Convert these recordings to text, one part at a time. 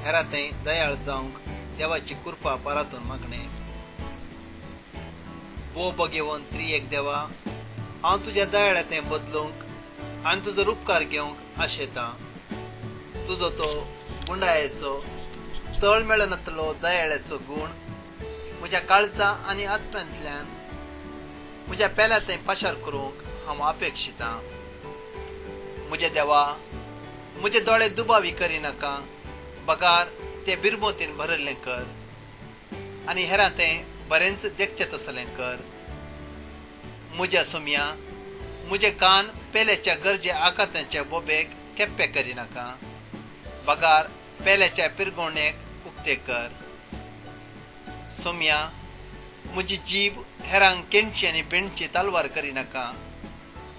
हेरां थंय दयाळ जावंक देवाची कृपा परातून मागणें. भोव भगेवन त्रिएक देवा, हांव तुज्या दयाळ्या थंय बदलूंक आनी तुजो उपकार घेवंक आशेतां. तुजो तो गुंडायेचो तळ मेळनातलो दयाळ्याचो गूण म्हज्या काळजा आनी आत्म्यांतल्यान म्हज्या पेल्या थंय पाशार करूंक हांव अपेक्षितां. म्हज्या देवा, म्हजे दोळे दुबावी करिनाका, बगार ते बिरमोतीन भरिल्लें कर आनी हेरां तें बरेंच देखचें तसलें कर. म्हज्या सोमया, म्हजे कान पेल्याच्या गरजे आकांताच्या बोबेक केप्पे करिनाका, बगार पेल्याच्या पिरगोणेक उक्ते कर. सोमया, म्हजी जीब हेरांक केणची आनी बेणची तलवार करिनाका,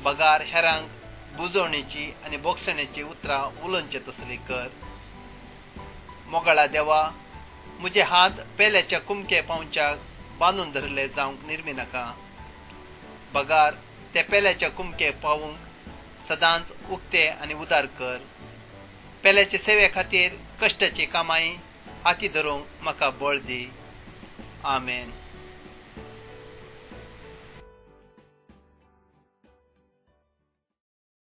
बगार हेरांक बुजवणेची आनी बोगसणेची उतरां उलोवचे तसली कर. मोगाळा देवा, म्हजे हात पेल्याच्या कुमके पावच्याक बांदून धरले जावंक निर्मिनाका, बगार ते पेल्याच्या कुमके पावूंक सदांच उक्ते आनी उदार कर. पेल्याचे सेवे खातीर कश्टाची कामाई हाती धरूंक म्हाका बळ दी. आमेन.